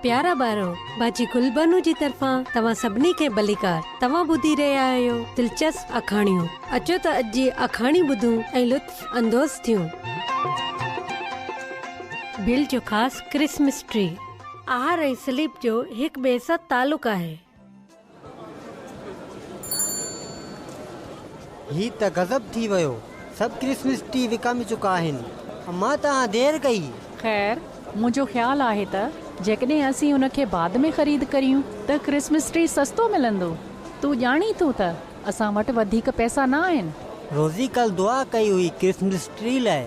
پيارا ٻارو، باجي گلبانو جي طرفان توهان سڀني کي ڀليڪار. توهان ٻڌي رهيا آهيو دلچسپ آکاڻيون. اچو ته اڄ جي آکاڻي ٻڌون ۽ لطف اندوز ٿيون. بل جو خاص ڪرسمس ٽري. آهر ۽ صليب جو هڪ ٻئي سان تعلق آهي. هي ته غضب ٿي ويو. سڀ ڪرسمس ٽري وڪامي چڪا آهن. امان توهان دير ڪئي. خير، منهنجو خيال آهي ته جيڪڏهن اسين ان کي بعد ۾ خريد ڪريون ته ڪرسمس ٽري سستو ملندو. تون ڄاڻين ٿو ته اسان وٽ وڌيڪ پئسا نه آهن. روزي ڪالهه دعا ڪئي هئي ڪرسمس ٽري لاء.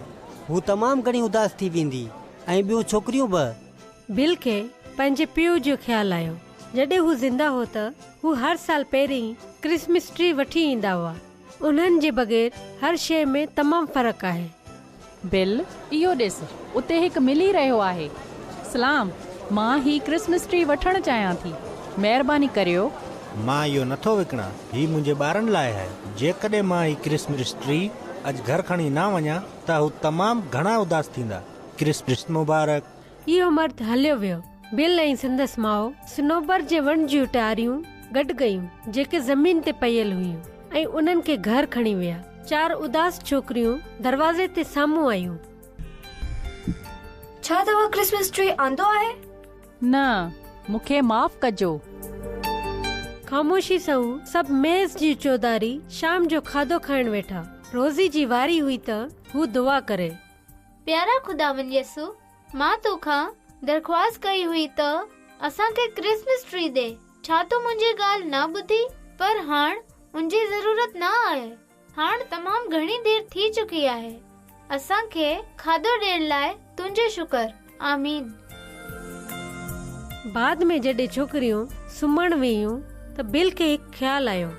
هو تمام گهڻي اداس ٿي ويندي ۽ ٻيون ڇوڪريون به. بل کي پنهنجي پيء جو خيال آيو. جڏهن هو زنده هو ته هو هر سال پهرين ڪرسمس ٽري وٺي ايندا هئا. انهن جي بغير هر شيء ۾ تمام فرق آهي. بل، اهو ڏس، اتي هڪ ملي رهيو آهي. سلام، مان هي ڪرسمس ٽري وٺڻ چاهيان ٿي. مهرباني ڪريو. مان اهو نٿو وڪڻان. هي منهنجي ٻارن لاء آهي. جيڪڏهن مان هي ڪرسمس ٽري اڄ گهر کڻي نه وڃان ته هو تمام گهڻا اداس ٿيندا. ڪرسمس مبارڪ. اهو مرد هليو ويو. بل ۽ سندس ماء صنوبر جي وڻ جون ٽاريون گڏ ڪيون، جيڪي زمين تي پيل هيون ۽ انهن کي گهر کڻي ويا. چار اداس ڇوڪريون دروازي تي سامهون آيون. ڇا توهان ڪرسمس ٽري آندو آهي؟ نه، مون کي معاف ڪجو. خاموشي سان هو سڀ ميز جي چوڌاري شام جو کاڌو کائڻ ويٺا. روزي جي واري هئي ته هو دعا ڪري. پيارا خداوند يسوع، مان تو کان درخواست ڪئي هئي ته اسان کي ڪرسمس ٽري ڏي. ڇا تو منهنجي ڳالهه نه ٻڌي؟ پر هاڻ ان جي ضرورت نه آهي. هاڻ تمام گهڻي دير ٿي چڪي آهي. اسان کي کاڌو ڏيڻ لاء تنهنجو شڪر. آمين. بعد ۾ جڏهن ڇوڪريون سمهڻ ويون ته بل کي هڪ خيال آيو.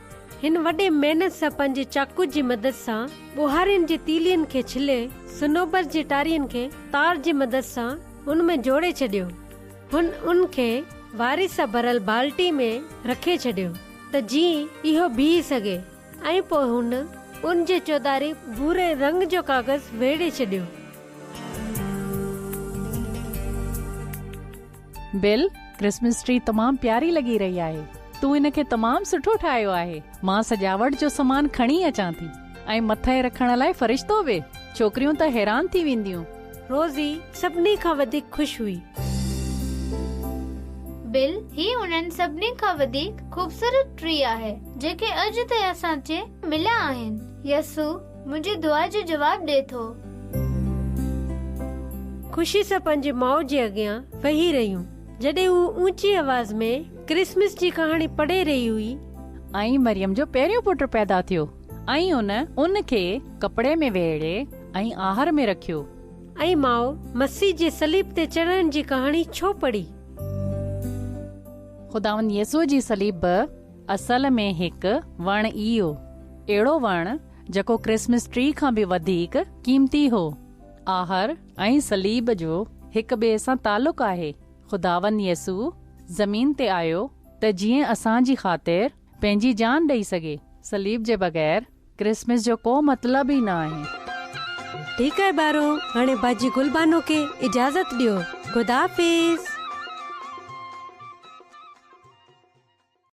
هن وڏي محنت سان پنهنجي چاقو جي مدد سان ٻوهارين جي تيلين کي ڇلي صنوبر جي ٽارين کي تار جي مدد سان ان ۾ جوڙي ڇڏيو. هن ان کي واري سان ڀريل بالٽي ۾ رکي ڇڏيو ته جيئن اهو بيهي سگهي ۽ پوء هن ان جي چوڌاري ڀوري رنگ جو ڪاغذ ويڙهي ڇڏيو. بل، ڪرسمس ٽري تمام پياري لڳي رهي آهي. تون ان کي تمام سٺو ٺاهيو آهي. مان سجاوٽ جو سامان کڻي اچان ٿي ۽ مٿي رکڻ لاء فرشتو به. ڇوڪريون ته حيران ٿي وينديون. روزي سڀني کان وڌيڪ خوش هئي. بل، هي انهن سڀني کان وڌيڪ خوبصورت ٽري آهي، جيڪي اڄ تائين اسان کي مليا آهن. يسوع منهنجي دعا جو جواب ڏئي ٿو. خوشي سان پنهنجي ماء جي اڳيان ويهي رهيون. جڏهن هوء اوچي آواز ۾ ڪرسمس جي ڪهاڻي پڙهي رهي هئي. ۽ مريم جو پهريون پٽ پيدا ٿيو، ۽ ان ان کي ڪپڙي ۾ ويڙهي ۽ آهر ۾ رکيو. ۽ ماء مسيح جي صليب تي چڙهڻ جي ڪهاڻي ڇو پڙهي؟ خداوند يسوع جي صليب به اصل ۾ هڪ وڻ ئي هو. اهڙو وڻ جيڪو ڪرسمس ٽري کان به وڌيڪ قيمتي هو. آهر ۽ صليب جو هڪ ٻئي سان تعلق آهي. خداوند يسوع زمين تي آيو ته جيئن اسان جي خاطر پنهنجي جان ڏئي سگهي. صليب جي بغير ڪرسمس جو ڪو مطلب ئي نه آهي. ٺيڪ آهي ٻارو، هاڻي باجي گل بانو کي اجازت ڏيو. خدا حافظ.